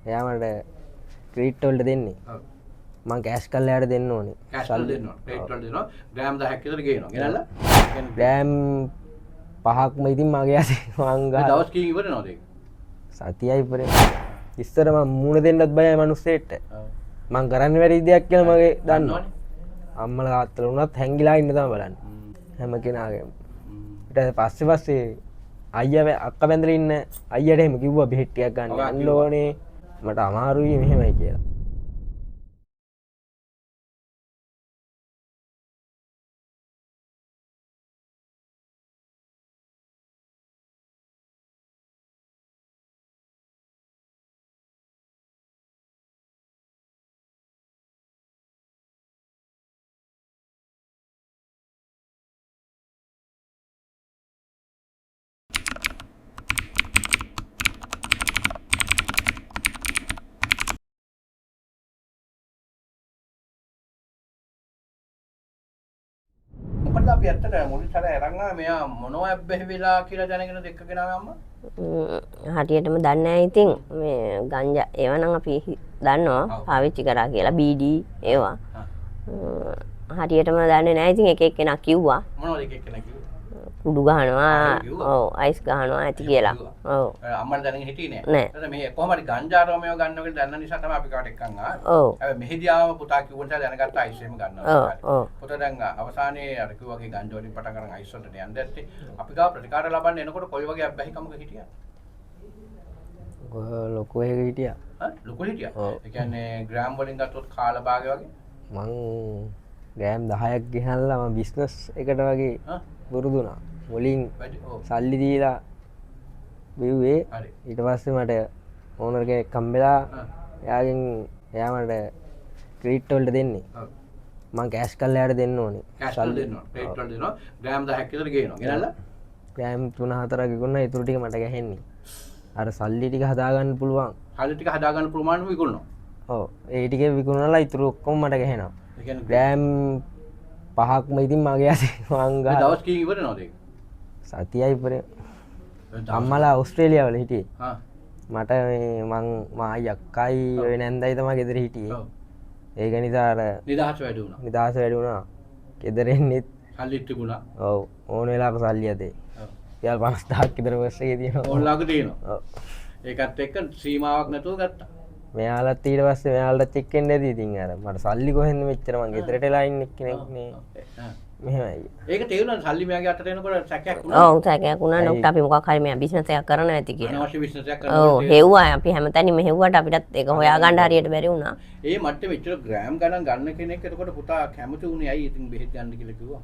එයා මට ක්‍රෙඩිට් වලට දෙන්නේ. ඔව්. මං කෑෂ් කරලා එයාට දෙන්න ඕනේ. කෑෂ් වලට දෙන්න ඕනේ. ක්‍රෙඩිට් වලට දෙනවා. ග්‍රෑම් 10ක් විතර ගේනවා. ගෙනල්ලා ග්‍රෑම් 5ක්ම ඉතින් මගේ අතේ මං ගහලා දවස් කීයෙන් ඉවර වෙනවද ඒක? සතියයි ඉවර. ඉස්සර මං මූණ දෙන්නත් බයයි මිනිස්සෙක්ට. මං කරන්න බැරි දෙයක් කියලා මගේ දන්නවා. අම්මලා තාත්තලා වුණත් හැංගිලා ඉන්න තමයි බලන්නේ. හැම කෙනාගේම. ඊට පස්සේ පස්සේ අයියා අක්කා බැඳලා ඉන්න අයියට එහෙම කිව්වා බෙහෙත් ටිකක් ගන්න යන්න ඕනේ. මට අමාරුයි මෙහෙමයි කියලා. මොකද අපි ඇත්තට මුලින් සැරේ අරන් ආවේ මෙයා මොනව ඇබ්බැහි වෙලා කියලා දැනගෙන දෙක්කගෙන ආවේ අම්මා? හරියටම දන්නේ නැහැ ඉතින් මේ ගංජා ඒවා නම් අපි දන්නවා පාවිච්චි කරා කියලා බීඩි ඒවා. හරියටම දන්නේ නැහැ ඉතින් එක එක්කෙනා කිව්වා. මොනවද එක එක්කෙනා කිව්වේ? කුඩු ගහනවා, ඔව් අයිස් ගහනවා ඇති කියලා. ඔව්. අම්මලා දැනගෙන හිටියේ නෑ. ඊට මේ කොහොම හරි ගංජා රෝමයෝ ගන්නවා කියලා දන්න නිසා තමයි අපි කාට එක්කන් ආවේ. ඔව්. හැබැයි මෙහිදී ආවම පුතා කිව්ව නිසා දැනගත්තා අයිස් එහෙම ගන්නවා. ඔව් ඔව්. පුතා දැන් අවසානයේ අර කිව්වා වගේ ගංජා වලින් පටන් අරන් අයිස් වලට යන්න ඇත්තේ. අපි ගාව ප්‍රතිකාර ලබන්න එනකොට කොයි වගේ අබ්බැහිකමක හිටියා? ලොකු එකක හිටියා. ඈ ලොකු හිටියා. ඒ කියන්නේ ග්‍රෑම් වලින් ගත්තොත් කාලා භාගය වගේ. මං ග්‍රෑම් 10ක් ගෙනල්ලා මං බිස්නස් එකට වගේ පුරුදු වුණා. මුලින් සල්ලි දීලා බිව්වේ. ඊට පස්සේ මට ඕනර් කෙනෙක් හම්බෙලා එයාගෙන් එයා මට ක්‍රෙඩිට් වලට දෙන්නේ. මං කෑෂ් කරලා එයාට දෙන්න ඕනේ. කෑෂ් වලට දෙන්න ඕනේ. ක්‍රෙඩිට් වලට දෙනවා. ග්‍රෑම් 10ක් විතර ගේනවා. ගෙනල්ලා ග්‍රෑම් 3-4ක් විකුණා. ඉතුරු ටික මට ගැහෙන්නේ. අර සල්ලි ටික හදාගන්න පුළුවන්. සල්ලි ටික හදාගන්න ප්‍රමාණය විකුණනවා. ඔව්. ඒ ටික විකුණලා ඉතුරු ඔක්කොම මට ගැහෙනවා. ඒ කියන්නේ ග්‍රෑම් 5ක්ම ඉතින් මගේ අතේ මං ගහලා දවස් කීයෙන් ඉවර වෙනවද ඒක? සතියයි ඉවර. අම්මලා ඕස්ට්‍රේලියාවල හිටියේ. මට මේ මං මායි අක්කයි ඔය නැන්දයි තමයි ගෙදර හිටියේ. ඒක නිසා අර නිදහස වැඩි වුණා. නිදහස වැඩි වුණා. ගෙදර එන්නෙත් සල්ලිත් තිබුණා. ඔව්. ඕන වෙලාවක සල්ලි අතේ. රුපියල් 50000ක් විතර පර්ස් එකේ තියෙනවා. ඕන ලාක තියෙනවා. ඔව්. ඒකත් එක්ක සීමාවක් නැතුව ගත්තා. මෙයාලත් ඊට පස්සේ මෙයාලට චෙක් වෙන්න ඇති ඉතින් අර මට සල්ලි කොහෙන්ද මෙච්චර මං ගෙදරට එලා ඉන්න එක්කෙනෙක් නේ. මෙහෙමයි. ඒක තේරුණා සල්ලි මෙයාගේ අතට එනකොට සැකයක් වුණා. ඔව් සැකයක් වුණා. ඩොක්ටර් අපි මොකක් හරි මෙයා බිස්නස් එකක් කරනවා ඇති කියලා. අනවශ්‍ය බිස්නස් එකක් කරනවා. ඔව් හෙව්වා අපි හැමතැනින්ම හෙව්වට අපිටත් ඒක හොයාගන්න හරියට බැරි වුණා. ඒ මට්ටමේ මෙච්චර ග්‍රෑම් ගණන් ගන්න කෙනෙක් එතකොට පුතා කැමති වුණේ ඇයි ඉතින් බෙහෙත් ගන්න කියලා කිව්වා?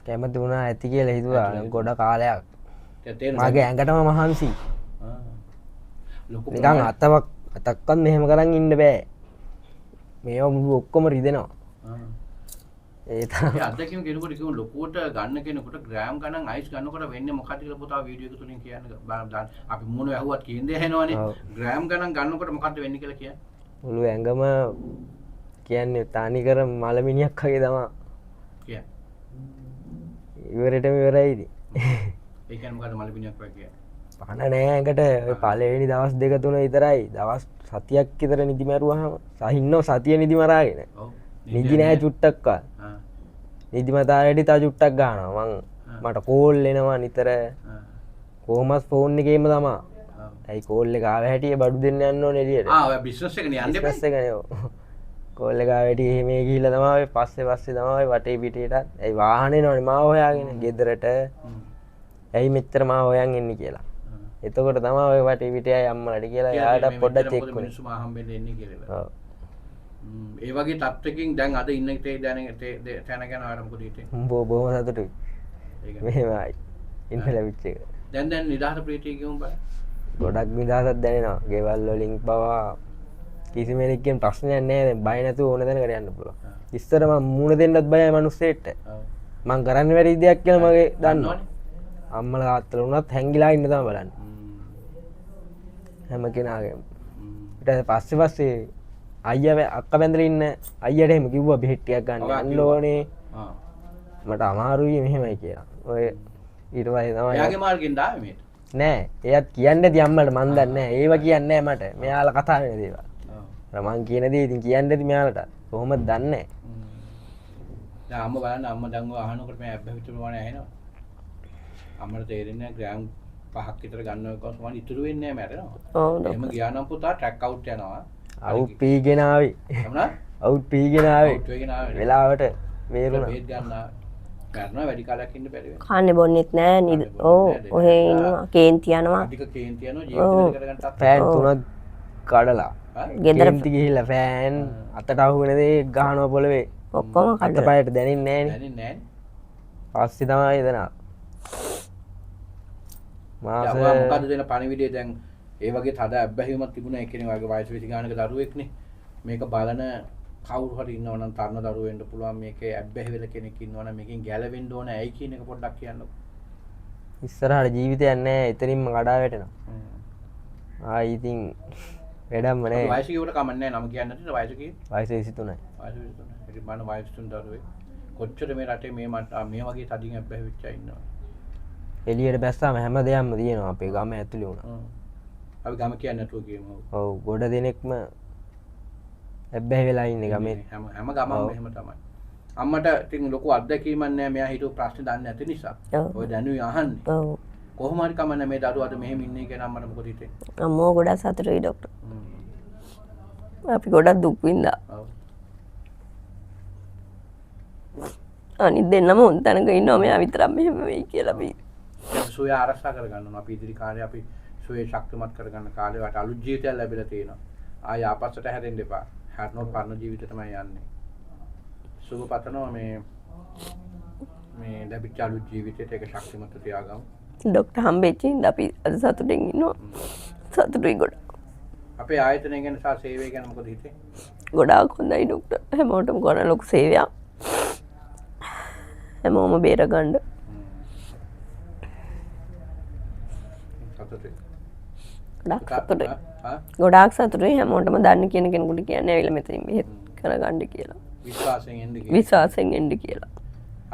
කැමති වුණා ඇති කියලා හිතුවා ගොඩ කාලයක්. මගේ ඇඟටම මහන්සි. නිකන් අතක්වත් මෙහෙම කරන් ඉන්න බෑ. මේවා මුළු ඔක්කොම රිදෙනවා. ඒ තරම්. ඒ අත්දැකීම් කෙනෙකුට කිව්වොත් ලොකුවට ගන්න කෙනෙකුට ග්‍රෑම් ගණන් අයිස් ගන්නකොට වෙන්නේ මොකද්ද කියලා පුතා වීඩියෝ එක තුලින් කියන්න. අපි මොන ඇහුවත් කියන දේ ඇහෙනවනේ. ග්‍රෑම් ගණන් ගන්නකොට මොකද්ද වෙන්නේ කියලා කියන්න. මුළු ඇඟම කියන්නේ තනි කර මලමිනියක් වගේ තමයි. කියන්න. ඉවරෙටම ඉවරයි ඉතින්. ඒ කියන්නේ මොකද්ද මලමිනියක් වගේ කියන්නේ? පණ නෑ ඇඟට. ඔය පළවෙනි දවස් දෙක තුන විතරයි. දවස් සතියක් විතර නිදි මැරුවාම සහින්නව සතිය නිදි මරාගෙන. ඔව්. නිදි නෑ චුට්ටක්වත්. නිදි මතා වැඩි තව චුට්ටක් ගන්නවා. මං මට කෝල් එනවා නිතර. කොහොමත් ෆෝන් එකේම තමා. ඇයි කෝල් එක ආව හැටි බඩු දෙන්න යන්න ඕනේ එළියට. ආ ඔය බිස්නස් එකනේ යන්න එපා. බිස්නස් එකනේ ඔව්. කෝල් එක ආව හැටි එහෙම ගිහිල්ලා තමයි ඔය පස්සේ පස්සේ තමයි ඔය වටේ පිටේටත්. ඇයි වාහනේ එනවනේ මාව හොයාගෙන ගෙදරට. ඇයි මෙච්චර මාව හොයන් එන්නේ කියලා. එතකොට තමයි ඔය වටේ පිටේ අය අම්මලාට කියලා එයාට පොඩ්ඩක් චෙක් වුණේ. මිනිස්සු මා හම්බෙන්න එන්නේ කියලා. ඔව්. ඒ වගේ තත්ත්වකින් දැන් අද ඉන්න තැන ගැන ඔයාලා මොකද හිතන්නේ? බොහොම සතුටුයි. මෙහෙමයි ඉන්න ලැබිච්ච එක. දැන් දැන් නිදහස ප්‍රීතිය කියමු බලන්න. ගොඩක් නිදහසක් දැනෙනවා. ගෙවල් වලින් පවා කිසිම කෙනෙක්ගෙන් ප්‍රශ්නයක් නෑ. දැන් බය නැතුව ඕන තැනකට යන්න පුළුවන්. ඉස්සර මං මූණ දෙන්නත් බයයි මිනිස්සෙක්ට. මං කරන්න බැරි දෙයක් කියලා මගේ දන්නවා. අම්මලා තාත්තලා වුණත් හැංගිලා ඉන්න තමයි බලන්නේ. හැම කෙනාගේම. ඊට පස්සේ පස්සේ අයියා අක්කා බැඳලා ඉන්න අයියට එහෙම කිව්වා බෙහෙත් ටිකක් ගන්න යන්න ඕනේ. මට අමාරුයි මෙහෙමයි කියලා. ඔය ඊට පස්සේ තමයි එයාගේ මාර්ගෙන් දාවේ මේක. නෑ එයත් කියන්න ඇති අම්මට මන් දන්නේ නෑ. ඒව කියන්නේ නෑ මට. මෙයාලා කතා වෙන දේවල්. අර මං කියන දේ ඉතින් කියන්න ඇති මෙයාලට. කොහොමද දන්නේ නෑ. දැන් අම්මා බලන්න අම්මා දැන් ඔය අහනකොට මේ ඇබ්බැහි ප්‍රමාණය ඇහෙනවා. අම්මට තේරෙන්නේ නෑ ග්‍රෑම් 5ක් විතර ගන්න එක සමාන ඉතුරු වෙන්නේ නෑ මැරෙනවා. ඔව් එහෙම ගියා නම් පුතා ට්‍රැක් අවුට් යනවා. අවුට් පීගෙන ආවේ. එහෙමනා? අවුට් පීගෙන ආවේ. අවුට් වෙගෙන ආවේ. වෙලාවට බේරුණා. බේත් ගන්න මැරෙනවා වැඩි කාලයක් ඉන්න බැරි වෙනවා. කන්නේ බොන්නෙත් නෑ නිද ඔව් ඔහේ ඉන්නවා කේන්ති යනවා. අධික කේන්ති යනවා ජීවිතේ කරගන්න තත්ත්වයක්. ෆෑන් තුනක් කඩලා. ගෙදර කේන්ති ගිහිල්ලා ෆෑන් අතට අහු වෙන දේ ගහනවා පොළවේ. ඔක්කොම අත කඩලා. පයට දැනෙන්නේ නෑනේ. දැනෙන්නේ නෑනේ. පස්සේ තමයි එතන. මාස දැන් ඔයා මොකද්ද දෙන පණිවිඩය දැන් ඒ වගේ තද අබ්බැහිමක් තිබුණා ඒ කෙනේ වගේ වයස 20 ගානක දරුවෙක්නේ. මේක බලන කවුරු හරි ඉන්නවා නම් තරුණ දරුවෝ වෙන්න පුළුවන් මේකේ ඇබ්බැහි වෙල කෙනෙක් ඉන්නවා නම් මේකෙන් ගැලවෙන්න ඕන ඇයි කියන එක පොඩ්ඩක් කියන්නකෝ. ඉස්සරහට ජීවිතයක් නෑ එතනින්ම කඩා වැටෙනවා. ආයි ඉතින් වැඩක්ම නෑ. වයස කිව්වට කමක් නෑ නම කියන්න නැති වයස කීයද? වයස 23යි. වයස 23. ඉතින් බලන්න වයස 23 දරුවෙක් කොච්චර මේ රටේ මේ මේ වගේ තදින් ඇබ්බැහි වෙච්ච අය ඉන්නවද? එළියට බැස්සාම හැම දෙයක්ම තියෙනවා අපේ ගම ඇතුලේ වුණා. අපි ගම කියන්නේ නැතුව කියමු. ඔව් ගොඩ දෙනෙක්ම ඇබ්බැහි වෙලා ඉන්නේ ගමේ. හැම ගමම එහෙම තමයි. අම්මට ඉතින් ලොකු අත්දැකීමක් නෑ මෙයා හිතුව ප්‍රශ්නේ දන්නේ නැති නිසා. ඔය දැනුයි අහන්නේ. ඔව්. කොහොම හරි කමන්නේ මේ දරුවා අද මෙහෙම ඉන්නේ කියන අම්මට මොකද හිතෙන්නේ? අම්මෝ ගොඩක් සතුටුයි ඩොක්ටර්. අපි ගොඩක් දුක් විඳා. ඔව්. අනිත් දෙන්නම හොඳ තැනක ඉන්නවා මෙයා විතරක් මෙහෙම වෙයි කියලා අපි. සුවය ආරක්ෂා කරගන්න ඕන. අපි ඉදිරි කාලේ අපි සුවය ශක්තිමත් කරගන්න කාලේ වට අලුත් ජීවිතයක් ලැබිලා තියෙනවා. ආය ආපස්සට හැරෙන්න එපා. හැරෙනොත් පරණ ජීවිතේ තමයි යන්නේ. සුබ පතනවා මේ මේ ලැබිච්ච අලුත් ජීවිතේට ඒක ශක්තිමත්ව තියාගමු. ඩොක්ටර් හම්බෙච්ච හින්දා අපි අද සතුටින් ඉන්නවා. සතුටුයි ගොඩක්. අපේ ආයතනය ගැන සහ සේවය ගැන මොකද හිතෙන්නේ? ගොඩාක් හොඳයි ඩොක්ටර්. හැමෝටම කරන ලොකු සේවයක්. හැමෝම බේරගන්න. සතුටුයි. ගොඩාක් සතුටුයි. ගොඩාක් සතුටුයි හැමෝටම දන්න කියන කෙනෙකුට කියන්නේ ඇවිල්ලා මෙතනින් බෙහෙත් කරගන්න කියලා. විශ්වාසයෙන් එන්න කියලා. විශ්වාසයෙන් එන්න කියලා.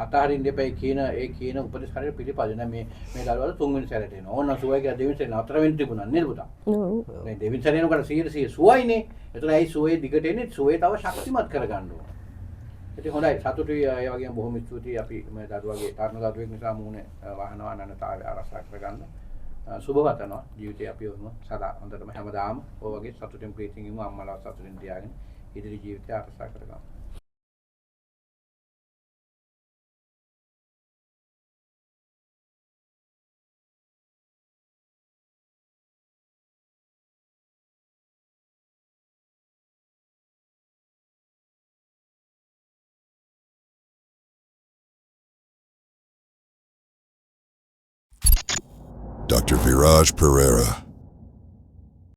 අතහරින්න එපා කියන ඒ කියන උපදෙස් හරියට පිළිපදින මේ මේ දරුවල තුන්වෙනි සැරේට එනවා. ඕන සුවයි කියලා දෙවෙනි සැරේ නතර වෙන්න තිබුණා නේද පුතා? ඔව්. මේ දෙවෙනි සැරේ එනකොට 100% සුවයිනේ. ඒතර ඇයි සුවේ දිගට එන්නේ? සුවේ තව ශක්තිමත් කරගන්න ඕන. ඉතින් හොඳයි සතුටුයි. ඒ වගේම බොහොම ස්තුතියි අපි මේ දරුවගේ තරුණ දරුවෙක් නිසා මූණේ වහනවා අනන්‍යතාවය ආරක්ෂා කරගන්න. සුබ පතනවා ජීවිතේ අපි ඔහොම සදා හොඳටම හැමදාම ඔය වගේ සතුටින් ප්‍රීතියෙන් ඉමු අම්මලා සතුටින් තියාගෙන ඉදිරි ජීවිතය ආරක්ෂා කරගමු. Dr. Viraj Pereira.